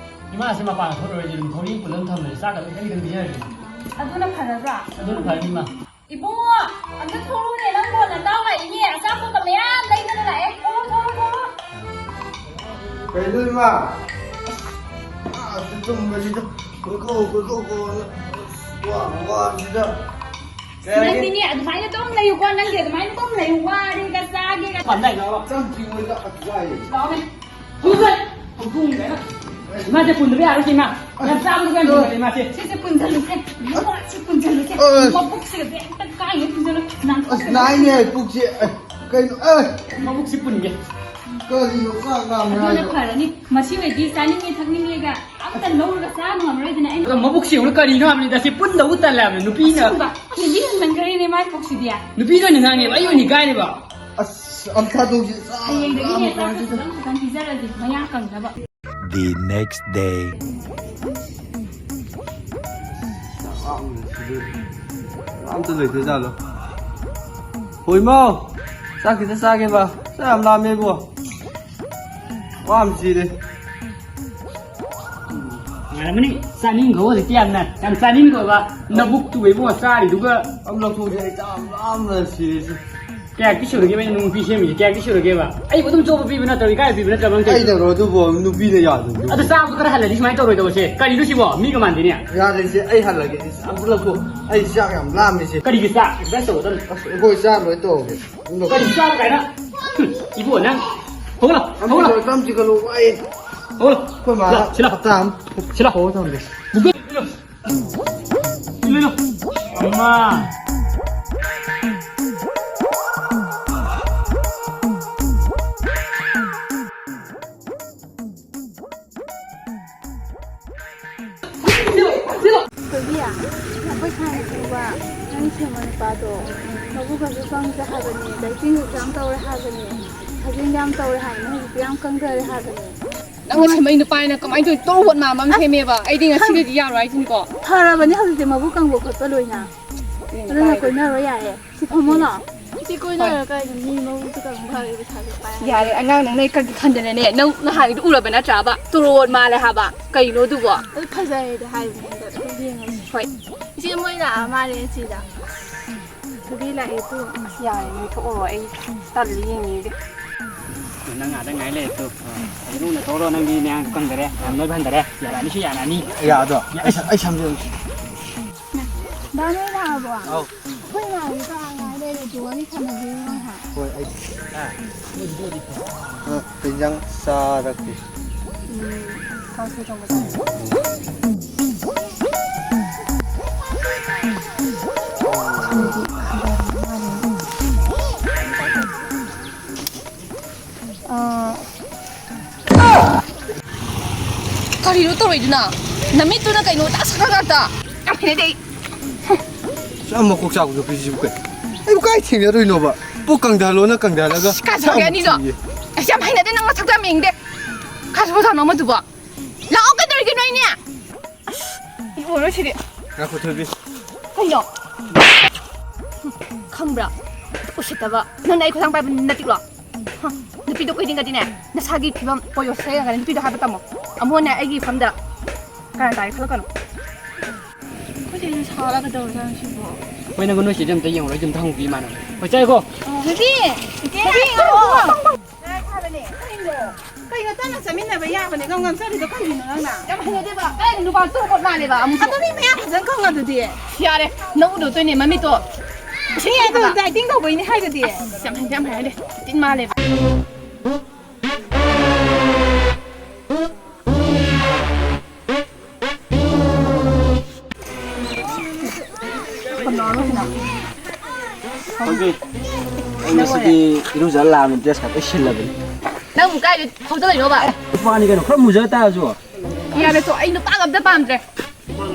ꯏꯃꯥꯁꯦ ꯃꯄꯥꯟ ꯊꯣꯛꯂꯔꯣꯏꯁꯦ, ꯑꯗꯨꯝ ꯊꯧꯔꯤ ꯄꯨꯜꯂꯞ ꯊꯝꯕꯁꯦ, ꯆꯥꯛꯀ ꯂꯣꯏ ꯈꯤꯇꯪ ꯈꯤꯇꯪ ꯄꯤꯖꯔꯒꯦ꯫ ꯑꯗꯨꯅ ꯐꯔꯗ꯭ꯔꯥ? ꯑꯗꯨꯅ ꯐꯔꯅꯤ, ꯏꯃꯥ꯫ ꯏꯕꯨꯡꯉꯣ, ꯑꯝꯇ ꯊꯣꯛꯂꯛꯎꯅꯦ ꯅꯪꯕꯣ, ꯅꯇꯥꯎ ꯂꯥꯛꯏꯅꯦ, ꯑꯆꯥꯄꯣꯠꯀ ꯃꯌꯥꯝ ꯂꯩꯗꯅ ꯂꯥꯛꯑꯦ꯫ ꯊꯣꯛꯂꯛꯑꯣ, ꯊꯣꯛꯂꯛꯑꯣ, ꯊꯣꯛꯂꯛꯑꯣ꯫ ꯀꯩꯅꯣ, ꯏꯃꯥ? ꯑꯁ, ꯇꯨꯝꯕꯁꯤꯗ ꯀꯣꯏꯀꯧ ꯀꯣꯏꯀꯧ ꯀꯧꯅ, ꯋꯥ ꯋꯥꯕꯁꯤꯗ꯫ ꯅꯪꯗꯤꯅꯦ, ꯑꯗꯨꯃꯥꯏꯅ ꯑꯗꯨꯝ ꯂꯩꯌꯨꯀꯣ, ꯅꯪꯗꯤ ꯑꯗꯨꯃꯥꯏꯅ ꯑꯗꯨꯝ ꯂꯩꯌꯨ, ꯋꯥꯔꯦꯒ ꯆꯥꯒꯦꯒ꯫ ꯄꯥꯟꯗꯥꯏ ꯂꯥꯎꯔꯣ꯫ ꯆꯝ ꯆꯤꯡꯉꯣꯏꯗ ꯑꯗꯨꯋꯥꯏꯗ꯫ ꯂꯥꯎꯅꯦ꯫ ꯍꯧꯖꯤꯛ! ꯍꯧꯗꯣꯡ ꯀꯥꯏꯅ꯫ ꯏꯃꯥꯁꯦ ꯄꯨꯟꯗꯕ ꯌꯥꯔꯣꯏꯁꯦ, ꯏꯃꯥ꯫ ꯌꯥꯝ ꯆꯥꯕꯗꯨ ꯌꯥꯝ ꯍꯦꯟꯖꯜꯂꯦ, ꯏꯃꯥꯁꯦ꯫ ꯁꯤꯁꯦ ꯄꯨꯟꯁꯤꯜꯂꯨꯁꯦ꯫ ꯃꯕꯣꯛꯁꯦ ꯄꯨꯟꯁꯤꯜꯂꯨꯁꯦ꯫ ꯑ꯫ ꯃꯕꯨꯛꯁꯤꯒꯁꯦ ꯍꯦꯛꯇ ꯀꯥꯏꯉꯩ ꯄꯨꯟꯁꯤꯜꯂꯨ꯫ ꯑꯁ, ꯅꯥꯏꯅꯦ ꯄꯨꯛꯁꯦ꯫ ꯑ, ꯀꯩꯅꯣ? ꯑ꯫ ꯃꯕꯨꯛꯁꯤ ꯄꯨꯟꯒꯦ꯫ ꯀꯔꯤꯅꯣ ꯆꯥꯛ ꯂꯥꯝꯃꯦ ꯑꯗꯨꯅ ꯍꯥꯏꯗꯣ? ꯐꯔꯅꯤ꯫ ꯃꯁꯤ ꯑꯣꯏꯗꯤ ꯆꯥꯅꯤꯡꯉꯦ ꯊꯛꯅꯤꯡꯉꯦꯒ ꯑꯝꯇ ꯂꯧꯔꯒ ꯆꯥ ꯉꯝꯃꯔꯣꯏꯗꯅ ꯑꯩꯅ꯫ ꯑꯗꯣ ꯃꯕꯨꯛꯁꯤ ꯌꯦꯡꯉꯨꯅꯦ, ꯀꯔꯤꯅꯣ ꯍꯥꯏꯕꯅꯤꯗ, ꯁꯤ ꯄꯨꯟꯗꯧꯕ ꯇꯜꯂꯦ ꯍꯥꯏꯕꯅꯤ, ꯅꯨꯄꯤꯅ꯫ ꯑꯁꯦꯡꯕ, ꯍꯦꯟꯗꯤ ꯍꯦꯟꯃꯟꯈ꯭ꯔꯦꯅꯦ ꯃꯥꯏ ꯄꯨꯛꯁꯤꯗꯤ꯫ ꯅꯨꯄꯤꯅ ꯑꯣꯏꯅ ꯉꯥꯡꯉꯦꯕ, ꯑꯩ ꯑꯣꯏꯅ ꯏꯀꯥꯏꯔꯦꯕ꯫ ꯑꯁ, ꯑꯝꯊꯥ ꯇꯧꯁꯤ꯫ ꯍꯌꯦꯡꯗꯒꯤꯅꯦ ꯆꯥꯛꯁꯦ ꯈꯤꯇꯪ ꯈꯤꯇꯪ ꯄꯤꯖꯔꯁꯤ, ꯃꯌꯥ ꯀꯪꯅꯕ꯫ The next day. ꯑꯝꯇ ꯂꯩꯇ꯭ꯔꯖꯥꯠꯂꯣ? ꯍꯣꯏ, ꯏꯃꯥꯎ, ꯆꯥꯛ ꯈꯤꯇ ꯆꯥꯒꯦꯕ꯫ ꯆꯥꯛ ꯌꯥꯝ ꯂꯥꯝꯃꯦꯕꯣ꯫ ꯋꯥ ꯑꯃ ꯁꯤꯔꯦ꯫ ꯉꯥꯏꯔꯝꯃꯅꯤ꯫ ꯆꯥꯅꯤꯡꯈ꯭ꯔꯣ ꯍꯧꯖꯤꯛꯇꯤ ꯌꯥꯝꯅ꯫ ꯌꯥꯝ ꯆꯥꯅꯤꯡꯈ꯭ꯔꯣꯕ꯫ ꯅꯕꯨꯛꯇꯨꯕ ꯏꯕꯨꯡꯉꯣ ꯆꯥꯔꯤꯗꯨꯒ꯫ ꯑꯝ ꯂꯧꯊꯣꯛꯁꯦ, ꯑꯩ ꯆꯥꯛ ꯌꯥꯝ ꯂꯥꯝꯅ ꯁꯤꯔꯦ꯫ ꯀꯌꯥꯗꯤ ꯁꯨꯔꯒꯦꯕ ꯑꯩꯅ ꯅꯨꯄꯤ ꯁꯦꯝꯃꯤꯁꯦ? ꯀꯌꯥꯗꯤ ꯁꯨꯔꯒꯦꯕ? ꯑꯩꯕꯨ ꯑꯗꯨꯝ ꯆꯣꯞꯄ ꯄꯤꯕ ꯅꯠꯇ꯭ꯔꯣ? ꯏꯀꯥꯏꯕ ꯄꯤꯕ ꯅꯠꯇ꯭ꯔꯣ ꯅꯪ ꯇꯧꯔꯤꯁꯦ? ꯑꯩ ꯇꯧꯔꯣ ꯑꯗꯨꯕꯨ ꯅꯨꯄꯤꯅ ꯌꯥꯗꯕꯗꯨ꯫ ꯑꯗꯨ ꯆꯥꯕꯗꯣ ꯈꯔ ꯍꯜꯂꯗꯤ ꯁꯨꯃꯥꯏꯅ ꯇꯧꯔꯣꯏꯗꯧꯕꯁꯦ꯫ ꯀꯔꯤꯅꯣ ꯁꯤꯕꯣ? ꯃꯤꯒ ꯃꯥꯟꯗꯦꯅꯦ꯫ ꯌꯥꯔꯦꯁꯦ, ꯑꯩ ꯍꯜꯂꯒꯦ꯫ ꯑꯝꯇ ꯂꯧꯊꯣꯛ꯫ ꯑꯩ ꯆꯥꯛ ꯌꯥꯝ ꯂꯥꯝꯃꯦꯁꯦ꯫ ꯀꯔꯤꯒꯤ ꯆꯥꯛ? ꯑꯦꯛꯁꯔꯁꯥꯏꯁ ꯇꯧꯒꯗꯕꯅꯤ꯫ ꯑꯁ, ꯑꯩꯈꯣꯏ ꯆꯥꯔꯣꯏ ꯇꯧꯔꯒꯦ꯫ ꯑꯗꯨꯝ ꯂꯧꯊꯣꯛ꯫ ꯀꯔꯤ ꯆꯥꯕ ꯀꯥꯏꯅ? ꯍꯨꯝ, ꯏꯕꯣ ꯅꯪ꯫ ꯍꯧꯒꯠꯂꯣ, ꯍꯧꯒꯠꯂꯣ꯫ ꯑꯝꯇ ꯆꯝꯁꯤ ꯈꯜꯂꯣ, ꯋꯥꯏꯌꯦ꯫ ꯍꯧꯒꯠꯂꯣ꯫ ꯑꯩꯈꯣꯏ ꯃꯥ ꯁꯤꯂꯥꯎ, ꯁꯤꯂꯥꯎ꯫ ꯍꯞꯇꯥ ꯑꯃ ꯁꯤꯂꯥꯎ꯫ ꯍꯧꯒꯠꯂꯝꯗꯦ꯫ ꯂꯩꯅꯣ꯫ ꯑꯃ꯫ ꯊꯣꯏꯕꯤ, ꯑꯩꯈꯣꯏ ꯊꯥꯏꯅ ꯈꯪꯕ ꯅꯪ ꯁꯦꯝꯕ ꯅꯨꯄꯥꯗꯣ ꯃꯕꯨꯛꯀꯁꯨ ꯀꯪꯗ꯭ꯔꯦ ꯍꯥꯏꯕꯅꯦ, ꯗꯥꯏꯇꯤꯡꯁꯨ ꯌꯥꯝ ꯇꯧꯔꯦ ꯍꯥꯏꯕꯅꯦ, ꯁꯥꯖꯦꯟ ꯌꯥꯝ ꯇꯧꯔꯦ ꯍꯥꯏꯕꯅꯦ, ꯍꯧꯖꯤꯛꯇꯤ ꯌꯥꯝ ꯀꯪꯊꯔꯦ ꯍꯥꯏꯕꯅꯦ꯫ ꯅꯪꯅ ꯁꯦꯝꯃꯛꯏ ꯅꯨꯄꯥꯅꯤꯅ ꯀꯃꯥꯏꯅ ꯇꯧꯔꯤ? ꯇꯣꯔꯣ ꯍꯣꯠ ꯃꯥꯟꯕ ꯑꯃ ꯁꯦꯝꯃꯦꯕ꯫ ꯑꯩꯗꯤ ꯉꯁꯤꯗꯒꯤ ꯌꯥꯔꯣꯏ ꯍꯥꯏꯁꯤꯅꯤꯀꯣ꯫ ꯐꯔꯕꯅꯦ ꯍꯧꯖꯤꯛꯇꯤ ꯃꯕꯨꯛ ꯀꯪꯕ ꯈꯣꯠꯄ ꯂꯣꯏꯅ꯫ ꯑꯗꯨꯅ ꯀꯣꯏꯅꯔꯣ ꯌꯥꯔꯦ꯫ ꯁꯤ ꯐꯝꯃꯣ ꯂꯥꯎ꯫ ꯁꯤ ꯀꯣꯏꯅꯔ ꯀꯥꯏꯗ ꯃꯤ ꯃꯕꯨꯛꯇꯨ ꯀꯪꯕ ꯐꯔꯦ ꯄꯩꯁꯥꯁꯨ ꯄꯥꯏ꯫ ꯌꯥꯔꯦ, ꯑꯉꯥꯡ ꯅꯪꯅ ꯑꯩ ꯈꯪꯗꯦ ꯈꯟꯗꯅꯅꯦ, ꯅꯪ ꯅꯍꯥꯟꯒꯤꯗꯣ ꯎꯔꯕ ꯅꯠꯇ꯭ꯔꯕ? ꯇꯣꯔꯣꯠ ꯃꯥꯜꯂꯦ ꯍꯥꯏꯕ꯫ ꯀꯩꯅꯣ ꯑꯗꯨꯕꯣ? ꯑꯗꯨ ꯐꯖꯩꯗꯤ ꯍꯥꯏꯕꯅꯦ, ꯑꯗꯣ ꯑꯗꯨꯝ ꯌꯦꯡꯉꯁꯤ꯫ ꯍꯣꯏ꯫ ꯏꯆꯦ, ꯃꯣꯏ ꯂꯥꯛꯑ ꯃꯥꯜꯂꯦ ꯁꯤꯗ꯫ ꯅꯨꯄꯤ ꯂꯥꯛꯑꯦ ꯇꯨ꯫ ꯑꯁ, ꯌꯥꯔꯦ, ꯅꯣꯏ ꯊꯣꯛꯎꯔꯣ, ꯑꯩ ꯇꯜꯂꯤ, ꯌꯦꯡꯅꯤꯡꯗꯦ꯫ ꯅꯪ ꯉꯥꯛꯇ ꯉꯥꯏ ꯂꯩꯔꯦ ꯇꯨ꯫ ꯍꯌꯦꯡ ꯊꯣꯛꯎꯔꯣ, ꯅꯪꯗꯤ ꯅꯌꯥꯡꯁꯨ ꯀꯪꯗꯔꯦ, ꯌꯥꯝ ꯅꯣꯏꯕ ꯍꯟꯗꯔꯦ꯫ ꯌꯥꯔꯛꯑꯅꯤ ꯁꯤ, ꯌꯥꯔꯛꯑꯅꯤ꯫ ꯌꯥ, ꯑꯗꯣ ꯑꯩ ꯁꯝ-, ꯑꯩ ꯁꯝꯁꯦ ꯚꯥ, ꯅꯣꯏ ꯂꯥꯛꯑꯕꯣ? ꯑꯧ꯫ ꯑꯩꯈꯣꯏ ꯏꯃꯥꯟꯅꯕꯤ ꯀꯥ ꯉꯥꯏ ꯂꯩꯔꯦ, ꯇꯨ ꯋꯥꯔꯤ ꯁꯥꯟꯅꯁꯦ ꯉꯥꯏꯍꯥꯛ꯫ ꯍꯣꯏ, ꯑꯩ, ꯑ, ꯀꯩ ꯏꯟꯖꯥꯡ ꯆꯥꯔꯛꯀꯦ? ꯎꯝ, ꯀꯥꯡꯁꯣꯏ ꯊꯣꯡꯕ ꯆꯥꯔꯦ꯫ ꯑ, ꯀꯔꯤꯅꯣ ꯇꯧꯔꯛꯏꯗꯨꯅ? ꯅꯃꯤꯠꯇꯨꯅ ꯀꯩꯅꯣ ꯇꯥ ꯁꯛ ꯉꯥꯛꯇ꯫ ꯌꯥꯝ ꯍꯩꯅꯗꯦ ꯑꯩ꯫ ꯌꯥꯝ ꯃꯀꯣꯛ ꯆꯥꯛꯄ ꯅꯨꯄꯤꯁꯤꯕꯨ ꯀꯩꯅꯣ? ꯑꯩꯕꯨ ꯀꯥꯏ ꯊꯦꯡꯅꯗꯣꯏꯅꯣꯕ? ꯄꯨꯛ ꯀꯪꯊꯍꯜꯂꯣꯅ ꯀꯪꯊꯍꯜꯂꯒ ꯀꯥ ꯁꯛ ꯆꯠꯈ꯭ꯔꯒꯦ ꯑꯃꯨꯛ ꯑꯅꯤꯗꯣ꯫ ꯊꯤꯌꯦ꯫ ꯑꯁ, ꯌꯥꯝ ꯍꯩꯅꯗꯦ, ꯅꯪ ꯅꯁꯛꯇꯣ ꯌꯥꯝ ꯌꯦꯡꯅꯤꯡꯗꯦ꯫ ꯀꯥ ꯁꯛ ꯐꯖꯅ ꯑꯃꯗꯨꯕꯣ꯫ ꯂꯥꯛꯑꯣ, ꯀꯩꯗꯧꯔꯤꯒꯦ ꯅꯣꯏꯅꯦ? ꯑꯁ, ꯑꯩ ꯑꯣꯏꯔꯣꯏ ꯁꯤꯗꯤ꯫ ꯉꯥꯏꯈꯣ, ꯊꯣꯏꯕꯤ꯫ ꯀꯩꯅꯣ? ꯈꯪꯕ꯭ꯔꯥ? ꯎꯁꯤꯠꯇꯕ꯫ ꯅꯪꯅ ꯑꯩ ꯈꯨꯗꯥꯡ ꯄꯥꯏꯕ ꯅꯠꯇꯤꯛꯂꯣ? ꯍ, ꯅꯨꯄꯤꯗꯣ ꯀꯣꯏꯅꯤꯡꯉꯗꯤꯅꯦ, ꯅꯁꯥꯒꯤ ꯐꯤꯕꯝ ꯄꯣꯠ ꯌꯣꯠꯁꯤꯜꯂꯒ ꯅꯨꯄꯤꯗꯣ ꯍꯥꯏꯕ ꯇꯝꯃꯣ꯫ ꯑꯃꯨꯛꯅꯦ ꯑꯩꯒꯤ ꯏꯐꯝꯗ ꯀꯔꯟ ꯇꯥꯔꯦ ꯈꯜꯂꯛꯀꯅꯨ꯫ ꯑꯩꯈꯣꯏ ꯆꯦꯁꯨ ꯁꯥꯎꯔꯒ ꯇꯧꯔꯖꯥꯠꯂꯣ ꯁꯤꯕꯣ? ꯍꯣꯏ, ꯅꯪ ꯅꯣꯏ ꯆꯦꯁꯦ ꯑꯝꯇ ꯌꯦꯡꯉꯨꯔꯣ, ꯑꯩꯁꯦ ꯑꯝꯇ ꯍꯪꯉꯨꯒꯦ ꯏꯃꯥꯅ꯫ ꯍꯣꯏ, ꯆꯥꯏꯀꯣ? ꯕꯦꯕꯤ! ꯕꯦꯕꯤ, ꯉꯥꯏꯈꯣ! ꯀꯩꯅꯣ? ꯀꯩꯅꯣ ꯇꯞꯅ ꯆꯠꯃꯤꯟꯅꯕ ꯌꯥꯕꯅꯦ, ꯉꯝ ꯉꯝ ꯆꯠꯂꯤꯗꯣ ꯀꯩꯒꯤꯅꯣ ꯅꯪꯅ? ꯌꯥꯝ ꯍꯩꯅꯗꯦꯕ꯫ ꯀꯗꯥꯏꯗ ꯅꯨꯄꯥ ꯇꯣꯔꯕꯣꯠ ꯃꯥꯜꯂꯦꯕ ꯑꯃꯨꯛꯁꯨ꯫ ꯑꯗꯨ ꯃꯤ ꯃꯌꯥꯝ ꯐꯖꯅ ꯈꯪꯉꯗꯨꯗꯤ꯫ ꯌꯥꯔꯦ, ꯅꯪ ꯎꯗꯣꯏꯅꯦ ꯃꯃꯤꯠꯇꯣ꯫ ꯏꯁꯤꯡ ꯃꯤꯗꯣ ꯌꯥꯗꯕ꯫ Dieting ꯇꯧꯕꯩꯅꯦ ꯍꯥꯏꯗꯨꯗꯤ꯫ ꯑꯁ, ꯌꯥꯝ ꯍꯩꯅꯗꯦ, ꯌꯥꯝ ꯍꯩꯅꯗꯦ꯫ ꯇꯤꯟ ꯃꯥꯜꯂꯦꯕ꯫ ꯈꯪꯕꯤ, ꯑꯩ ꯉꯁꯤꯗꯤ ꯏꯔꯨꯖ ꯂꯥꯛꯑꯕꯅꯤ, dress ꯀ ꯂꯣꯏ ꯁꯤꯜꯂꯕꯅꯤ꯫ ꯅꯪꯕꯨ ꯀꯥꯏꯗ ꯍꯧꯖꯜꯂꯛꯏꯅꯣꯕ? ꯅꯨꯄꯥꯅꯤ ꯀꯩꯅꯣ, ꯈꯔ ꯃꯨꯖ ꯇꯥꯔꯁꯨ꯫ ꯌꯥꯔꯦ ꯇꯣ, ꯑꯩ ꯅꯨꯄꯥꯒ ꯑꯝꯇ ꯄꯥꯝꯗ꯭ꯔꯦ꯫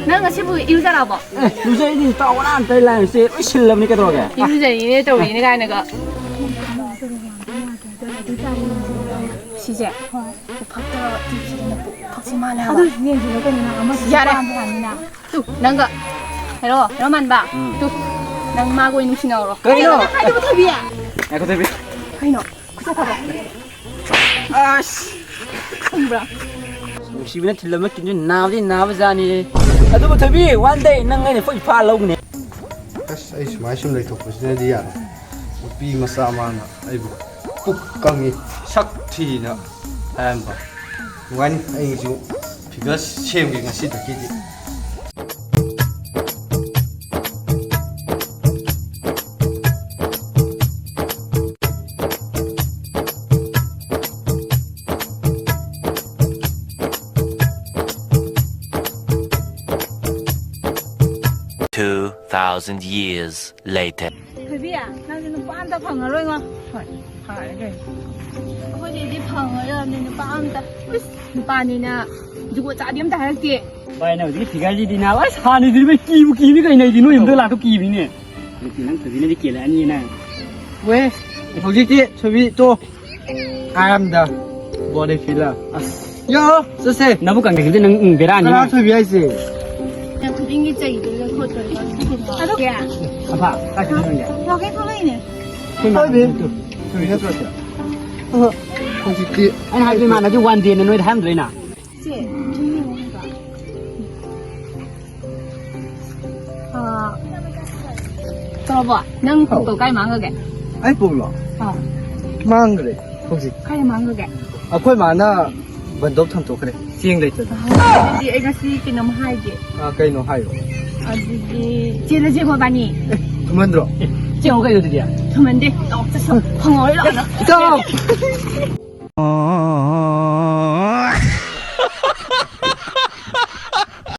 ꯅꯪ ꯉꯁꯤꯕꯨ ꯏꯔꯨꯖꯔꯛꯑꯕꯣ? ꯑꯦ, ꯂꯨꯖꯩꯅꯤ, ꯇꯥꯎ ꯉꯔꯥꯡ ꯑꯝꯇ ꯂꯥꯛꯑꯦ, ꯏꯆꯦ, ꯂꯣꯏ ꯁꯤꯜꯂꯕꯅꯤ, ꯀꯩꯗꯧꯔꯒꯦ? ꯏꯔꯨꯖꯔꯤꯅꯦ ꯇꯧꯔꯤꯅꯦ ꯀꯥꯏꯅꯒ꯫ ꯁꯤꯁꯦ ꯐꯛꯇ ꯇꯤꯞꯁꯤꯗꯅ ꯐꯛꯁꯤ ꯃꯥꯜꯂꯦ ꯍꯥꯏꯕ꯫ ꯑꯗꯨ ꯌꯦꯡꯁꯤꯔꯣ ꯀꯩꯅꯣ, ꯅꯪ ꯑꯃꯁꯨ ꯌꯥꯔꯦ꯫ ꯄꯥꯝꯗꯦ ꯍꯥꯏꯕꯅꯤꯅ꯫ ꯇꯨ, ꯅꯪꯒ ꯍꯦꯔꯣ, ꯍꯦꯔꯣ ꯃꯥꯟꯕ꯫ ꯎꯝ꯫ ꯇꯨ꯫ ꯅꯪ ꯃꯥꯒ ꯑꯣꯏꯅ ꯅꯨꯡꯁꯤꯅꯍꯧꯔꯣ꯫ ꯀꯩꯅꯣ? ꯀꯩꯅꯣ ꯍꯥꯏꯗꯨꯕꯨ, ꯊꯣꯏꯕꯤ? ꯉꯥꯏꯈꯣ, ꯊꯣꯏꯕꯤ꯫ ꯀꯩꯅꯣ? ꯑꯁ! ꯈꯪꯕ꯭ꯔꯥ? ꯅꯨꯡꯁꯤꯕꯅ ꯊꯤꯜꯂꯝꯕ ꯀꯤꯟꯁꯨ ꯅꯥꯕꯗꯤ ꯅꯥꯕꯖꯥꯠꯅꯤ꯫ ꯑꯗꯨꯕꯨ ꯊꯣꯏꯕꯤ, one day ꯅꯪ ꯑꯩꯅ ꯐꯨꯏ ꯐꯥ ꯂꯧꯒꯅꯤ꯫ ꯑꯁ, ꯑꯩ ꯁꯨꯃꯥꯏ ꯁꯨꯝ ꯂꯩꯊꯣꯛꯄꯁꯤꯅꯗꯤ ꯌꯥꯔꯣꯏ꯫ ꯅꯨꯄꯤ ꯃꯆꯥ ꯃꯥꯅ ꯑꯩꯕꯨ ꯄꯨꯛ ꯀꯪꯉꯤ, ꯁꯛ ꯊꯤꯅ ꯍꯥꯏꯔꯝꯕ꯫ ꯅꯨꯡꯉꯥꯏꯅꯤ, ꯑꯩꯁꯨ figure ꯁꯦꯝꯒꯦ ꯉꯁꯤꯗꯒꯤꯗꯤ꯫ Two thousand years later. ꯊꯣꯏꯕꯤ, ꯅꯪꯁꯦ ꯅꯨꯄꯥ ꯑꯝꯇ ꯐꯪꯉꯔꯣꯏꯉꯣ꯫ ꯍꯣꯏ, ꯐꯔꯦ ꯀꯩꯅꯣ꯫ ꯑꯩꯈꯣꯏꯗꯩꯗꯤ ꯐꯪꯉꯔꯣꯏ ꯅꯨꯄꯥ ꯑꯝꯇ꯫ ꯏꯁ, ꯅꯨꯄꯥꯅꯤꯅ ꯖꯨꯒꯣꯠ ꯆꯥꯗꯤ ꯑꯝꯇ ꯍꯥꯏꯔꯛꯇꯦ꯫ ꯚꯥꯏ, ꯅꯪ ꯍꯧꯖꯤꯛꯀꯤ figure ꯁꯤꯗꯤ ꯅꯥꯕ, ꯑꯁ, ꯍꯥꯟꯅꯗꯤ ꯚꯥꯏ ꯀꯤꯕꯨ ꯀꯤꯕꯅꯤ ꯀꯩꯅꯣ, ꯑꯩꯗꯤ ꯅꯣꯏ ꯌꯨꯝꯗ ꯂꯥꯛꯇꯣ ꯀꯤꯕꯅꯤꯅꯦ꯫ ꯍꯧꯖꯤꯛꯇꯤ ꯅꯪ ꯊꯣꯏꯕꯤꯅꯗꯤ ꯀꯦꯜꯂꯛꯑꯅꯤ ꯅꯪ꯫ ꯋꯦ, ꯍꯧꯖꯤꯛꯇꯤ ꯊꯣꯏꯕꯤ ꯇꯣ꯫ I am the body filler. ꯑꯁ, ꯌꯥ, ꯆꯠꯁꯦ꯫ ꯅꯕꯨꯛ ꯀꯪꯗ꯭ꯔꯤꯗꯤ ꯅꯪ, ꯎꯝ, ꯕꯦꯔꯥꯅꯤ ꯀꯅꯥ ꯅꯪ꯫ ꯊꯣꯏꯕꯤ ꯍꯥꯏꯁꯦ? ꯈꯨꯗꯤꯡꯒꯤ ꯆꯩꯗꯣꯏꯔꯥ ꯈꯣꯠꯇꯣꯏꯔꯥ? ꯑꯗꯣ ꯀꯌꯥ? ꯑꯐꯥ, ꯀꯥꯏ ꯆꯠꯇꯣꯏꯅꯣ ꯅꯪꯗꯤ? ꯋꯥꯀꯤꯡ ꯊꯣꯛꯂꯛꯏꯅꯦ꯫ ꯑꯩꯈꯣꯏ ꯃꯥ ꯊꯣꯏꯕꯤ꯫ ꯂꯩꯇꯦ꯫ ꯊꯣꯏꯕꯤ ꯅꯠꯇ꯭ꯔꯣ ꯁꯦ? ꯑꯍ, ꯍꯧꯖꯤꯛꯇꯤ ꯑꯩꯅ ꯍꯥꯏꯕꯗꯤ ꯏꯃꯥꯟꯅꯕꯤ one day ꯅ ꯅꯣꯏꯗ ꯍꯥꯏꯔꯝꯗ꯭ꯔꯣ ꯑꯩꯅ? ꯆꯦ, ꯁꯨꯝ ꯌꯦꯡꯉꯣ ꯍꯥꯏꯕ꯫ ꯑꯥ, ꯇꯧꯔꯕꯣ? ꯅꯪ ꯑꯧ꯫ ꯀꯣꯛꯇꯣ ꯀꯥꯏ ꯃꯥꯡꯈ꯭ꯔꯒꯦ? ꯑꯩ ꯄꯨꯛꯂꯣ? ꯑꯥ꯫ ꯃꯥꯡꯈ꯭ꯔꯦ ꯍꯧꯖꯤꯛ꯫ ꯀꯥꯏꯗ ꯃꯥꯡꯈ꯭ꯔꯒꯦ? ꯑꯩꯈꯣꯏ ꯃꯥꯅ ꯕꯟꯗꯣꯞ ꯊꯝꯗꯣꯛꯈ꯭ꯔꯦ, ꯆꯦꯡ ꯂꯩꯇꯗꯅ꯫ ꯑꯗꯨꯗꯤ ꯑꯩ ꯉꯁꯤ ꯀꯩꯅꯣꯝ ꯍꯥꯏꯒꯦ꯫ ꯑꯥ, ꯀꯩꯅꯣ ꯍꯥꯏꯌꯣ꯫ ꯑꯗꯨꯗꯤ ꯆꯦꯜꯂꯁꯦ ꯃꯕꯥꯅꯤ꯫ ꯑꯦ, ꯊꯨꯃꯟꯗ꯭ꯔꯣ? ꯆꯦꯜꯂꯣ ꯀꯩꯅꯣ ꯑꯗꯨꯗꯤ꯫ ꯊꯨꯃꯟꯗꯦ꯫ ꯂꯥꯛꯑꯣ, ꯆꯠꯁꯣ꯫ ꯐꯪꯉꯔꯣꯏ, ꯂꯥꯛꯑꯣ ꯅꯪ꯫ ꯏꯇꯥꯎ!